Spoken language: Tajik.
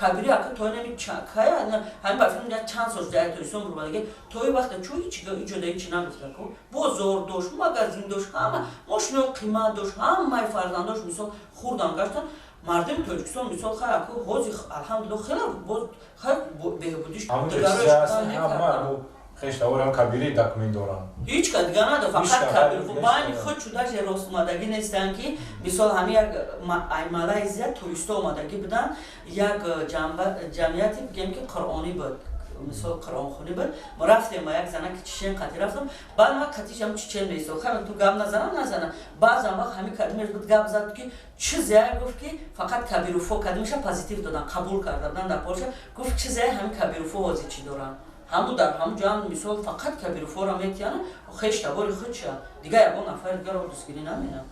Кабири ака то нами кая ҳамин ба филм чанд сол шуда, Тоҷикистон бурмадаги, то и вақта чӯ ҳичи иҷода ҳичи нагуфта ку. Бозор дошт, магазин дошт, ҳама мошинои қимат дошт, ҳамаи фарзандош мисол хурдан гаштан. Мардуми Тоҷикистон мисол хай аку ҳозир, алҳамдулилла, хеле боз хай беҳбудиш. Хештаворам Кабири документ дорам. Ҳеҷ ка дига надор, фақат Кабир. Байни худ чудаше рост омадагӣ нестанд, ки мисол ҳами як ай Малайзия туристо омадагӣ буданд, як ҷамъияте бигем, ки қуръонӣ буд, мисол қуръонхонӣ буд. Мо рафтем, ба як занаки чечен қатӣ рафтам. Баъд ма қатишам чечен меистод. Хай, ту гап назанам, назанам. Баъзан вақт ҳамин кадимеш буд, гап зад, ки чизея гуфт, ки фақат Кабируфо кадимеша позитив додан, қабул карда будан дар Полша. Гуфт, чизея ҳамин Кабируфо ҳозир чӣ доранд, ҳаму дар ҳаму ҷоам мисол фақат Кабируфоро метиҳанд, хеш табори худша, дигар ягон нафари дигарро дастгирӣ наменам.